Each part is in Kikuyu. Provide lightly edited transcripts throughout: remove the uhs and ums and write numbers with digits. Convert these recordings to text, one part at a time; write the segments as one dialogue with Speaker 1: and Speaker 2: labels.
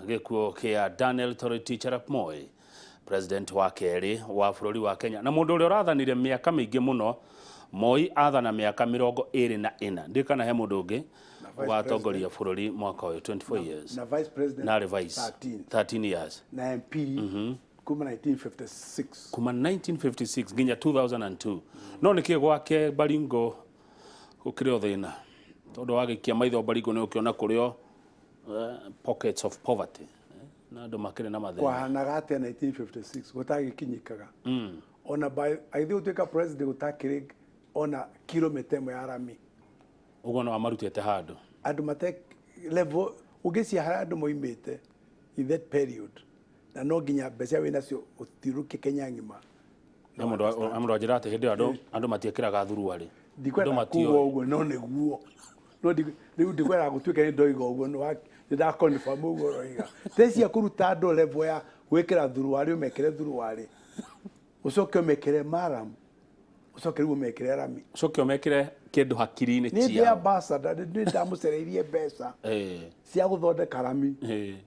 Speaker 1: Gĩkuũ kĩa Daniel Toroitich arap Moi, president wa kerĩ wa bũrũri wa Kenya na mũndũ ũrĩa ũrathanire mĩaka mĩingĩ mũno. Moi athana mĩaka 24. Ndiũĩ kana he mũndũ ũngĩ
Speaker 2: Na vice
Speaker 1: ũgatongoria bũrũri mwaka ũyũ 24 years.
Speaker 2: Na vice president.
Speaker 1: Na arĩ vice
Speaker 2: 13.
Speaker 1: 13 years.
Speaker 2: Na MP kuma 1956.
Speaker 1: Kuma 1956 nginya 2002. No nĩkĩ gwake Baringo gũkĩrĩ o thĩna? Tondũ wagĩkia maitho Baringo nĩ ũkĩona kũrĩ o pockets of poverty, na andũ makĩrĩ na mathĩna.
Speaker 2: Kwahanaga atĩa 1956 gũtagĩkinyĩkaga? Ona by agĩthiĩ gũtuĩka president gũtakĩrĩ ona kilomita 1 ya rami.
Speaker 1: Ũguo no amarutĩte handũ.
Speaker 2: Andũ mate level ũngĩcia harĩa andũ moimĩte in that period, na no nginya mbeca wĩ nacio ũthiũrũrũke Kenya ng'ima.
Speaker 1: Na mũndũ anjĩra atĩ hĩndĩ ĩyo andũ matiĩkĩraga thuruarĩ. Andũ
Speaker 2: Ndikwenda kuga
Speaker 1: matioĩ.
Speaker 2: ũguo, no nĩguo no rĩu ndikwendaga gũtuĩka nĩ ndoiga ũguo, no nĩ nda confirm ũguo ũroiga. Te cia kũruta andũ level ya gwĩkĩra thuruarĩ, ũmekĩre thuruarĩ, ũcoke ũmekĩre maram, ũcoke rĩu ũmekĩre rami.
Speaker 1: Ũcoke ũmekĩre kĩndũ hakiri-inĩ
Speaker 2: Nĩ ndĩ
Speaker 1: ciao.
Speaker 2: Ambassador nĩ ndamũcereirie mbeca cia gũthondeka rami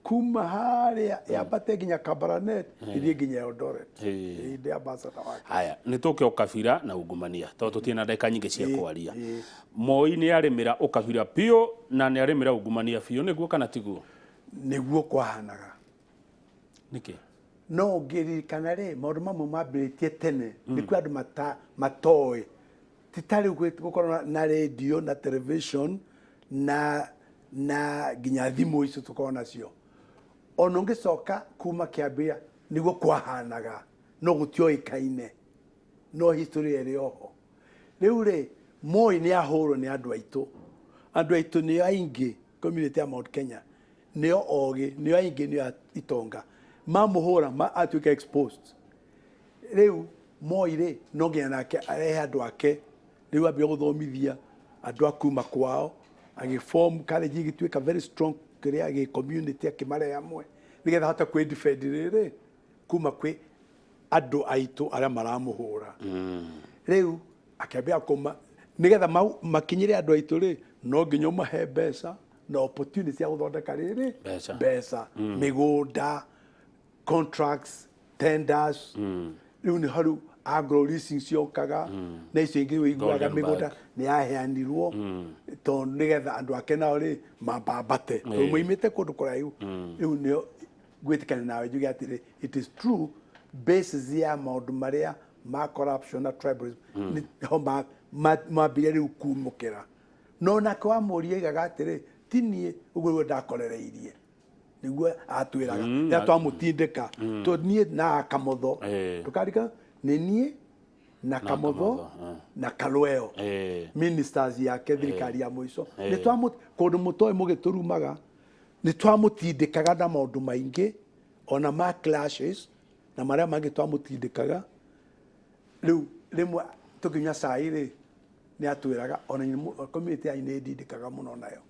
Speaker 2: kuma harĩa yambate nginya Kabarnet, ithiĩ nginya Eldoret. Ndĩ ambassador wake.
Speaker 1: Haya, nĩ tũke ũkabira na ungumania tondũ tũtirĩ na ndagĩka nyingĩ cia kwaria. Moi nĩ arĩmĩra ũkabira biũ na nĩ arĩmĩra ungumania biũ, nĩguo kana tiguo?
Speaker 2: Nĩguo kwahanaga.
Speaker 1: Nĩkĩ?
Speaker 2: No ũngĩririkana rĩ, maũndũ mamwe mambĩrĩtie tene nĩkuo andũ matoĩ, ti ta rĩu gũkorwo na radio na television na nginya thimũ icio tũkorwo nacio. Ona ũngĩcoka kuma kĩambĩrĩria nĩguo kwahanaga, no gũtioĩkaine, no history ĩrĩ oho. Rĩu rĩ, Moi nĩ ahũrwo nĩ andũ aitũ. Andũ aitũ nĩo aingĩ community ya Mount Kenya, nĩo ogĩ, nĩo aingĩ, nĩo itonga. Mamũhũra atuĩka exposed. Rĩu Moi rĩ, no nginya nake arehe andũ ake. Rĩu ambia gũthomithia andũ a kuma kwao, agĩform college igĩtuĩka very strong kĩrĩa gĩ community, akĩmarehe hamwe nĩgetha ahote kwĩ defend rĩrĩ kuma kwĩ andũ aitũ arĩa maramũhũra. Rĩu akĩambia kũma nĩgetha makinyĩre andũ aitũ rĩ, no nginya ũmahe mbeca na opportunity cia gũthondeka rĩrĩ
Speaker 1: Mbeca.
Speaker 2: Mbeca, mĩgũnda, contracts, tenders. Rĩu nĩ haru agro leasing ciokaga na icio ingĩ ũiguaga.
Speaker 1: Golden
Speaker 2: Mĩgũnda
Speaker 1: Bag.
Speaker 2: nĩ yaheanirwo tondũ nĩgetha andũ ake nao rĩ mambambate, tondũ moimĩte kũndũ kũraihu. Rĩu nĩo ngwĩtĩkania nawe njuge atĩrĩ, it is true, basis ya maũndũ marĩa ma corruption na tribalism nĩho mambire rĩu kumũkĩra. No nake wamũria aigaga atĩrĩ, ti niĩ, ũguo nĩguo ndakorereirie, nĩguo atwĩraga rĩrĩa twamũtindĩka tondũ niĩ na Kamotho. Ndũkarika nĩ niĩ na Kamotho.
Speaker 1: Kamotho,
Speaker 2: Na Kalweo, ministers yake thirikari ya mũico. Nĩ twamũ kũndũ mũtoĩ mũgĩtũrumaga, nĩ twamũtindĩkaga na maũndũ maingĩ, ona ma clashes na marĩa mangĩ twamũtindĩkaga. Rĩu rĩmwe tũkĩnyua cai rĩ, nĩ atwĩraga ona community yanyu nĩ ĩndindĩkaga mũno nayo.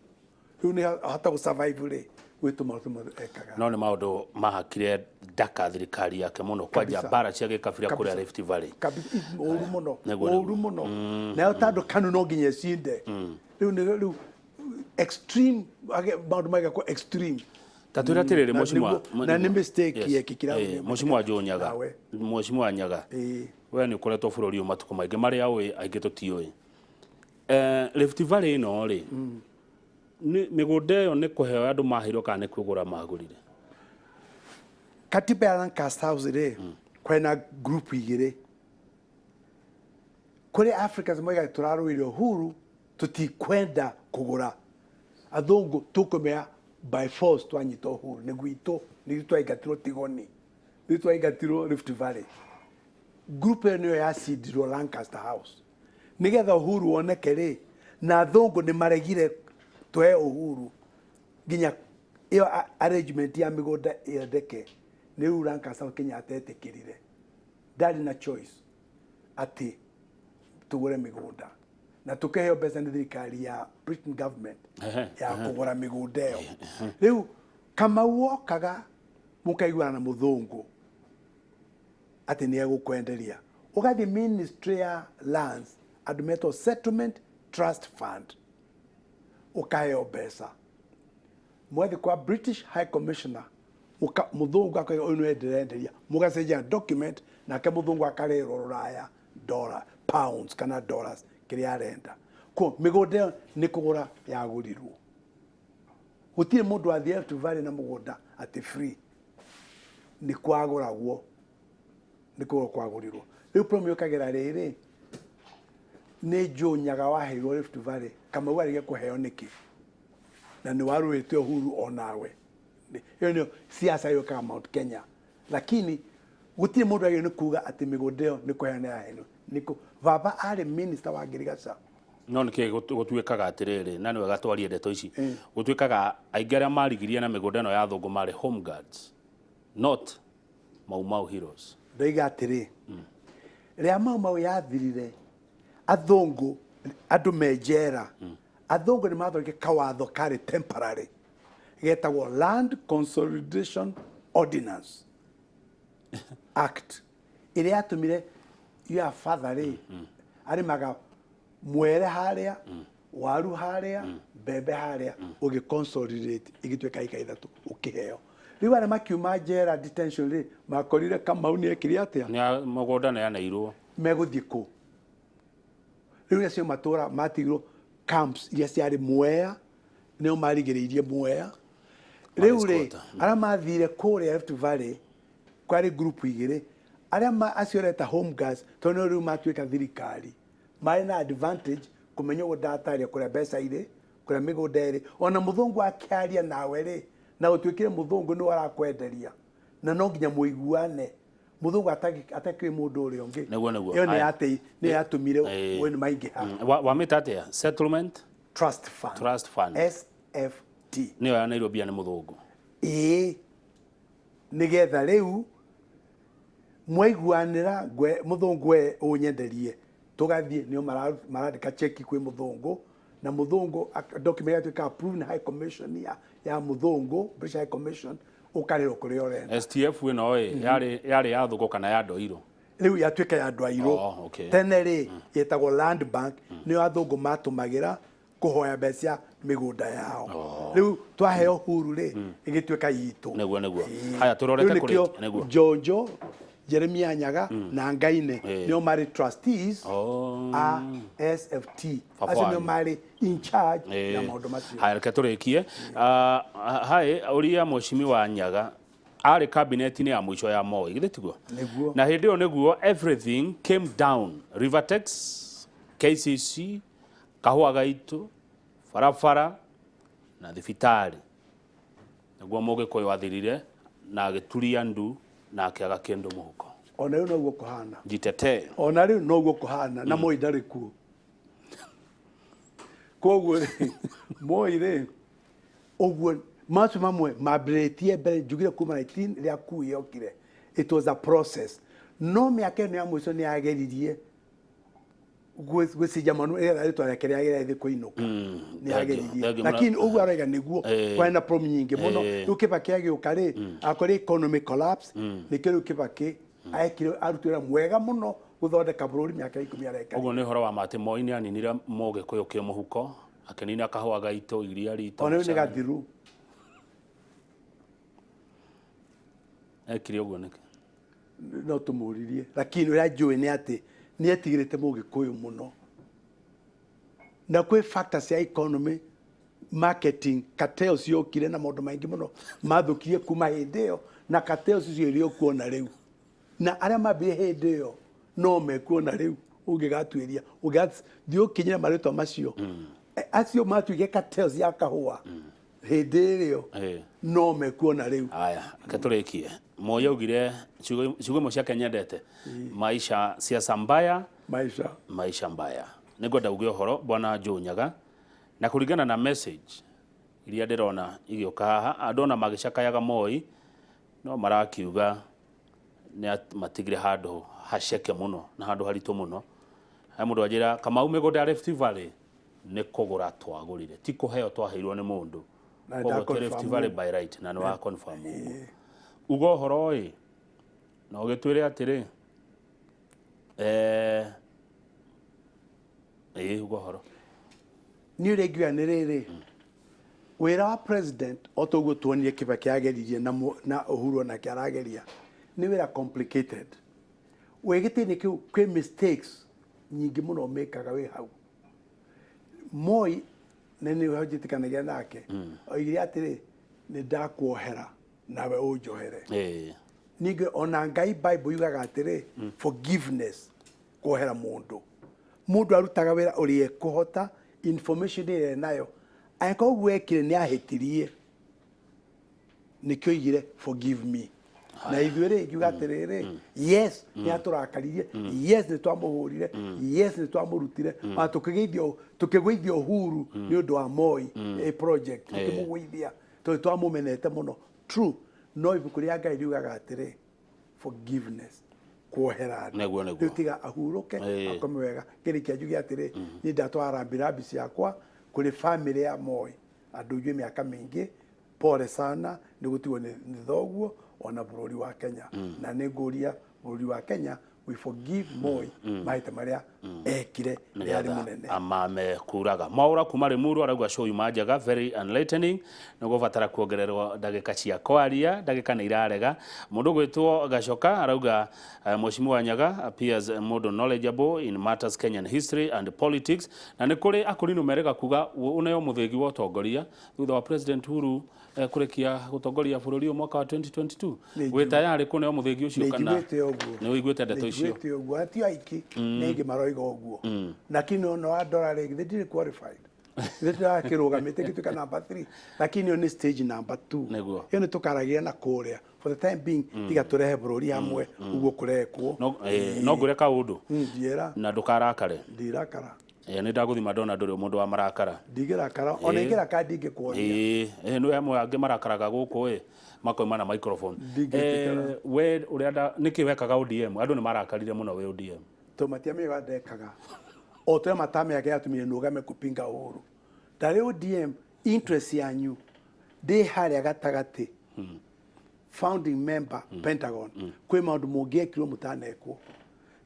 Speaker 2: Rĩu nĩ ahota gũ survive rĩ gwĩ tũmaũndũ tũmwe ekaga.
Speaker 1: No nĩ maũndũ mahakire ndaka thirikari yake mũno kwanja mbara cia gĩkabira kũrĩa Rift Valley.
Speaker 2: Kabisa, ũru mũno.
Speaker 1: Nĩguo.
Speaker 2: Ũru mũno nayo tondũ KANU no nginya ĩcinde. Rĩu nĩ rĩu extreme maũndũ magekwo extreme.
Speaker 1: Ta twĩre atĩrĩrĩ,
Speaker 2: Na
Speaker 1: mheshimiwa,
Speaker 2: na nĩ mistake yekĩkire hau
Speaker 1: Mheshimiwa Joe Nyaga.
Speaker 2: Nawe.
Speaker 1: Mheshimiwa Nyaga, we nĩ ũkoretwo bũrũri ũyũ matukũ maingĩ, marĩa ũĩ aingĩ tũtiũĩ. Rift Valley ĩno rĩ, nĩ mĩgũnda ĩyo nĩ kũheo andũ maheirwo kana nĩ kwĩgũra magũrire?
Speaker 2: Katiba ya Lancaster House rĩ, kwena group igĩrĩ. Kũrĩ Africans moigaga tũrarũĩra uhuru, tũtikwenda kũgũra athũngũ, tũkũmea by force twanyita uhuru nĩ gwitũ, nĩ twaingatirwo Tigoni, nĩ twaingatirwo Rift Valley. Group ĩyo nĩyo yacindirwo Lancaster House nĩgetha uhuru woneke rĩ, na athũngũ nĩ maregire tũhe uhuru nginya ĩyo arrangement ya mĩgũnda ĩendeke. Nĩ rĩu Lancaster House Kenyatta etĩkĩrire, ndarĩ na choice atĩ tũgũre mĩgũnda na tũkĩheo mbeca nĩ thirikari ya Britain government ya kũgũra mĩgũnda ĩyo. Rĩu Kamau okaga mũkaiguana na mũthũngũ atĩ nĩ egũkwenderia, ũgathiĩ ministry ya lands, andũ metwo Settlement Trust Fund, ũkaheo mbeca, mwathiĩ kwa British High Commissioner. Mũthũngũ akauga ũyũ nĩwe ndĩrenderia, mũgacenjia document, nake mũthũngũ akarĩrwo rũraya dollar, pounds kana dollars kĩrĩa arenda. Ko mĩgũnda ĩyo nĩ kũgũra yagũrirwo. Gũtirĩ mũndũ wathiĩ Rift Valley na mũgũnda atĩ free, nĩ kwagũragwo, nĩ kũgũrwo kwagũrirwo. Rĩu problem yũkagĩra rĩrĩ, nĩ Njũnyaga waheirwo Rift Valley, Kamau arĩge kũheo nĩkĩ? Na nĩ warũĩte uhuru onawe. Ĩyo nĩyo siasa yũkaga Mount Kenya. Lakini gũtirĩ mũndũ agĩrĩirwo nĩ kuga atĩ mĩgũnda ĩyo nĩ kũheana yaheanirwo. Nĩkũ baba arĩ minister wa ngirigaca.
Speaker 1: No nĩkĩ gũtuĩkaga atĩrĩrĩ, na nĩ wega twarie ndeto ici, gũtuĩkaga aingĩ arĩa marigirie na mĩgũnda ĩno ya athũngũ marĩ home guards, not Mau Mau heroes.
Speaker 2: Ndoiga atĩrĩ, rĩa Mau Mau yathirire, athũngũ andũ me njera, athũngũ nĩ mathondekire kawatho karĩ temporary getagwo Land Consolidation Ordinance Act, ĩrĩa yatũmire your father rĩ arĩmaga mwere harĩa, waru harĩa, mbembe harĩa, ũgĩ consolidate igĩtuĩka ika ithatũ, ũkĩheo. Rĩu arĩa makiuma njera detention rĩ, makorire Kamau nĩ ekire atĩa?
Speaker 1: Nĩ mũgũnda nĩ aneirwo.
Speaker 2: Megũthiĩ kũ? Rĩu acio matũra matigirwo camps iria ciarĩ Mwea, nĩo marigĩrĩirie Mwea. Rĩu rĩ, arĩa mathire kũrĩa Rift Valley kwarĩ group igĩrĩ, arĩa acio ũreta home guards, tondũ nĩo rĩu matuĩka thirikari, marĩ na advantage kũmenya ũguo ndataria kũrĩa mbeca irĩ, kũrĩa mĩgũnda ĩrĩ. Ona mũthũngũ akĩaria nawe rĩ, na ũtuĩkire mũthũngũ nĩwe arakwenderia, na no nginya mũiguane, mũthũngũ atakĩũĩ mũndũ ũrĩa ũngĩ.
Speaker 1: Nĩguo, nĩguo.
Speaker 2: Ĩyo nĩ yatũmire we nĩ maingĩha.
Speaker 1: Wamĩta atĩa? Settlement
Speaker 2: Trust Fund.
Speaker 1: Trust Fund.
Speaker 2: SFT.
Speaker 1: Nĩyo yaneirwo mbia nĩ mũthũngũ.
Speaker 2: Ĩĩ, nĩgetha rĩu mwaiguanĩra mũthũngũ we ũnyenderie, tũgathiĩ nĩo marandĩka cheki kwĩ mũthũngũ, na mũthũngũ document ĩgatuĩka approved nĩ High Commission ya mũthũngũ, British High Commission, ũkarĩrwo kũrĩa ũrenda.
Speaker 1: STF ĩno ĩ yarĩ ya thũngũ kana ya andũ airũ?
Speaker 2: Rĩu yatuĩka ya andũ airũ.
Speaker 1: Oh, okay.
Speaker 2: Tene rĩ yetagwo Land Bank, nĩyo athũngũ matũmagĩra kũhoya mbeca cia mĩgũnda yao. Rĩu twaheo huru rĩ, ĩgĩtuĩka itũ.
Speaker 1: Nĩguo, nĩguo. Haya, tũrorete
Speaker 2: Rĩu
Speaker 1: kũrĩ
Speaker 2: nĩkĩo
Speaker 1: nĩguo.
Speaker 2: Njonjo, Jeremia Nyaga na Ngaine nĩo marĩ trustees a SFT.
Speaker 1: Baba
Speaker 2: Acio nĩo
Speaker 1: wanyu.
Speaker 2: marĩ in charge ya maũndũ macio.
Speaker 1: Haya, reke tũrĩkie. Hai ũria mheshimiwa Nyaga arĩ kabineti-inĩ ya mũico ya Moi, githĩ tiguo?
Speaker 2: Nĩguo.
Speaker 1: Na hĩndĩ ĩyo nĩguo everything came down, Rivertex, KCC, kahũa gaitũ, barabara na thibitarĩ. Nĩguo Mũgĩkũyũ athirire na agĩturia ndu na akĩaga kĩndũ mũhuko.
Speaker 2: Ona rĩu noguo kũhana.
Speaker 1: Jitetee.
Speaker 2: Ona rĩu noguo kũhana, na Moi ndarĩ kuo. Koguo rĩ, Moi rĩ, ũguo macio mamwe mambĩrĩtie mbere, njugire kuma 19 rĩrĩa coup yokire, it was a process. No mĩaka ĩno ya mũico nĩ yageririe gwĩcinja manu ĩgetha rĩtwa rĩake rĩagĩrĩire rĩthiĩ kũinũka. Nĩ yageririe.
Speaker 1: Thengiũ mũno.
Speaker 2: Lakini ũguo arauga nĩguo, kwarĩ na problem nyingĩ mũno. Rĩu Kibaki agĩũka rĩ, akorire economy collapse, nĩkĩo rĩu Kibaki ekire arutire wĩra mwega mũno gũthondeka bũrũri mĩaka 10 areka.
Speaker 1: Ũguo nĩ ũhoro wa ma atĩ Moi nĩ aninire Mũgĩkũyũ kĩmũhuko, akĩnina kahũa gaitũ, iria ritũ.
Speaker 2: Ona rĩu nĩ gathiru.
Speaker 1: Ekire ũguo nĩkĩ?
Speaker 2: No tũmũririe. Lakini ũrĩa njũĩ nĩ atĩ nĩ etigĩrĩte Mũgĩkũyũ mũno. Na kwĩ factors cia economy, marketing, cartels ciokire na maũndũ maingĩ mũno mathũkirie kuma hĩndĩ ĩyo, na cartels icio irĩ o kuo na rĩu. Na arĩa mambire hĩndĩ ĩyo no mekuo na rĩu, ũngĩgatuĩria, ũngĩgathiĩ ũkinyĩre marĩtwa macio. Acio matuĩkire cartels ya kahũa hĩndĩ ĩrĩo no mekuo na rĩu.
Speaker 1: Haya, reke tũrĩkie. Moi augire ciugo imwe ciake nyendete, maisha siasa mbaya,
Speaker 2: maisha
Speaker 1: maisha mbaya. Nĩngwenda uge ũhoro bwana Joe Nyaga, na kũringana na message iria ndĩrona igĩũka haha, andũ ona magĩcakayaga Moi no marakiuga nĩ matigire handũ haceke mũno na handũ haritũ mũno. He mũndũ anjĩra Kamau mĩgũnda ya Rift Valley nĩ kũgũra twagũrire, ti kũheo twaheirwo nĩ mũndũ.
Speaker 2: Na
Speaker 1: Koguo ti
Speaker 2: nda
Speaker 1: Rift
Speaker 2: confirm
Speaker 1: Valley
Speaker 2: ũguo.
Speaker 1: by right, na nĩ wa confirm ũguo. Uga ũhoro ĩ, na ũgĩtwĩre atĩrĩ, ĩ uga ũhoro.
Speaker 2: Niĩ ũrĩa ingiuga nĩ rĩrĩ, Wĩra wa president, o toguo tuonire Kibaki ageririe na Uhuru onake arageria, nĩ wĩra complicated. Wĩ gĩtĩ-inĩ kĩu kwĩ mistakes nyingĩ mũno mekaga wĩ hau. Moi na nĩ njĩtĩkanagia nake, oigire atĩrĩ, nĩ ndakuohera nawe ũnjohere. Ningĩ ona Ngai, Bible yugaga atĩrĩ, forgiveness, kuohera mũndũ. Mũndũ arutaga wĩra ũrĩa ekũhota, information ĩrĩa enayo. Angĩkorwo ũguo ekire nĩ ahĩtirie, nĩkĩo oigire, "Forgive me." Na ithuĩ rĩ, ngiuga atĩrĩrĩ, yes, nĩ atũrakaririe, yes, nĩ twamũhũrire, yes, nĩ twamũrutire, ona tũkĩgũithio Uhuru nĩ ũndũ wa Moi project, tũkĩmũgũithia tondũ twamũmenete mũno, true. No ibuku rĩa Ngai riugaga atĩrĩ, forgiveness, kuohera andũ.
Speaker 1: Nĩguo, nĩguo.
Speaker 2: Rĩu tiga ahurũke, akome wega. Ngĩrĩkia njuge atĩrĩ, niĩ ndatwara rambirambi ciakwa kũrĩ family ya Moi, andũ njũĩ mĩaka mĩingĩ. Pole sana nĩ gũtigwo nĩ thoguo ona bũrũri wa Kenya. Na nĩ ngũria bũrũri wa Kenya, we forgive Moi mahĩtia marĩa ekire rĩrĩa arĩ mũnene.
Speaker 1: Amame kuraga Mwaura kuma Limuru arauga show yuma njega, very enlightening. Nĩ gũbatara kuongererwo ndagĩka cia kwaria, ndagĩka nĩ irarega. Mũndũ gwĩtwo Gacoka arauga, Mheshimiwa Nyaga appears mũndũ knowledgeable in matters Kenyan history and politics. Na nĩ kũrĩ akũrinũ merĩga kuga ũneo mũthĩgi wa ũtongoria thutha wa President Uhuru kũrĩkia gũtongoria bũrũri ũyũ mwaka wa 2022. Wĩ tayarĩ kũneo mũthĩgi ũcio kana?
Speaker 2: Nĩ ũguo.
Speaker 1: Nĩ ũiguĩte ndeto icio?
Speaker 2: Nĩnjiguĩte ũguo, atio aingĩ nĩ aingĩ maroiga ũguo, lakini ona wandora rĩ, githĩ ndirĩ qualified? Githĩ ndĩrakĩrũgamĩte ngĩtuĩka number 3? Lakini ĩyo nĩ stage number 2. Ĩyo nĩ tũkaragia na kũrĩa. For the time being, tiga tũrehe bũrũri hamwe ũguo kũrekwo.
Speaker 1: No ngwĩre kaũndũ?
Speaker 2: Ndiĩra.
Speaker 1: Na ndũkarakare.
Speaker 2: Ndirakara.
Speaker 1: Nĩ ndagũthima ndona ndũrĩ mũndũ wa marakara.
Speaker 2: Ndingĩrakara, ona ingĩrakara ndingĩkuonia.
Speaker 1: Ĩĩ, nĩ amwe angĩ marakaraga gũkũ ĩ makoima na microphone.
Speaker 2: Ndingĩtĩkĩra.
Speaker 1: We ũrĩa nĩkĩ wekaga ODM? Andũ nĩ marakarire mũno wĩ ODM.
Speaker 2: To matiamenyaga ndekaga o tũrĩa matamenyaga yatumire nũgame kupinga Uhuru. Ndarĩ ODM, interest yanyu ndĩ harĩa gatagatĩ, founding member Pentagon, kwĩ maũndũ mũngĩekirwo mũtanekwo.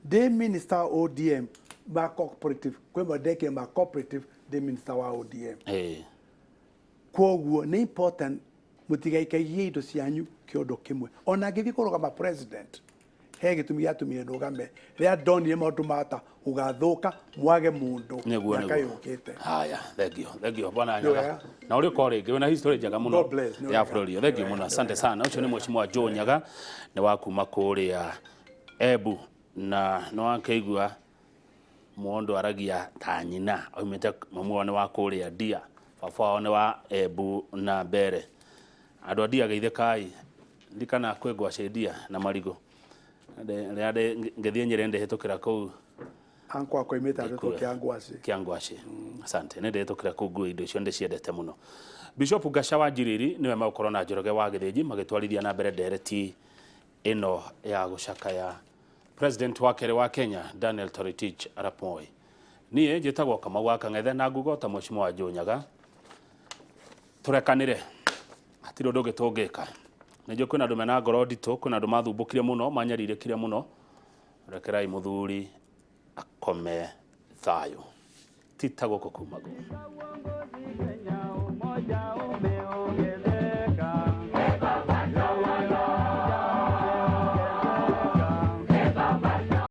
Speaker 2: Ndĩ minister wa ODM ma cooperative, kwĩ maũndũ ndekire ma cooperative ndĩ minister wa ODM. Kwoguo nĩ important mũtigaikagie indo cianyu kĩondo kĩmwe. Ona ngĩthiĩ kũrũgama president, he gĩtũmi gĩatũmire ndũgame rĩrĩa ndonire maũndũ mata gũgathũka mwage mũndũ mĩaka yũkĩte.
Speaker 1: Haya, thank you, thank you, bwana Nyaga. Na ũrĩ ko rĩngĩ wĩna history njega mũno
Speaker 2: God bless, nĩ
Speaker 1: ya
Speaker 2: wega.
Speaker 1: bũrũri. Thank you mũno, asante sana. Ũcio nĩ Mheshimiwa Joe Nyaga, nĩ wa kuma kũrĩa Embu, na nĩ wakĩigua mũndũ aragia ta nyina aumĩte. Mamu wao nĩ wa kũrĩa Ndia, baba wao nĩ wa Embu na Mbere. Andũ a Ndia, geithĩkai. Ndirikana kwĩ ngwacĩ Ndia na marigũ. Rĩrĩa ngĩthiĩ Nyĩrĩ ndĩhĩtũkĩra kũu.
Speaker 2: Anko akwa imĩte andũ kĩa ngwacĩ.
Speaker 1: Kĩa ngwacĩ, asante. Nĩ ndĩhĩtũkĩra kũu nguo indo icio ndĩciendete mũno. Bishop Gaca wa Njiriri nĩwe megũkorwo na Njoroge wa Gĩthĩnji magĩtwarithia na mbere ndereti ĩno ya gũcakaya president wa kerĩ wa Kenya, Daniel Toroitich arap Moi. Niĩ njĩtagwo Kamau wa Kang'ethe, na nguga ta Mheshimiwa Joe Nyaga, tũrekanĩre, hatirĩ ũndũ ũngĩ tũngĩka. Nĩ njũĩ kwĩna andũ mena ngoro nditũ, kwĩna andũ mathumbũkire mũno, manyarirĩkire mũno. Rekerai mũthuri akome thayũ, ti ta gũkũ kumagwo.
Speaker 3: Uongozi Kenya, umoja.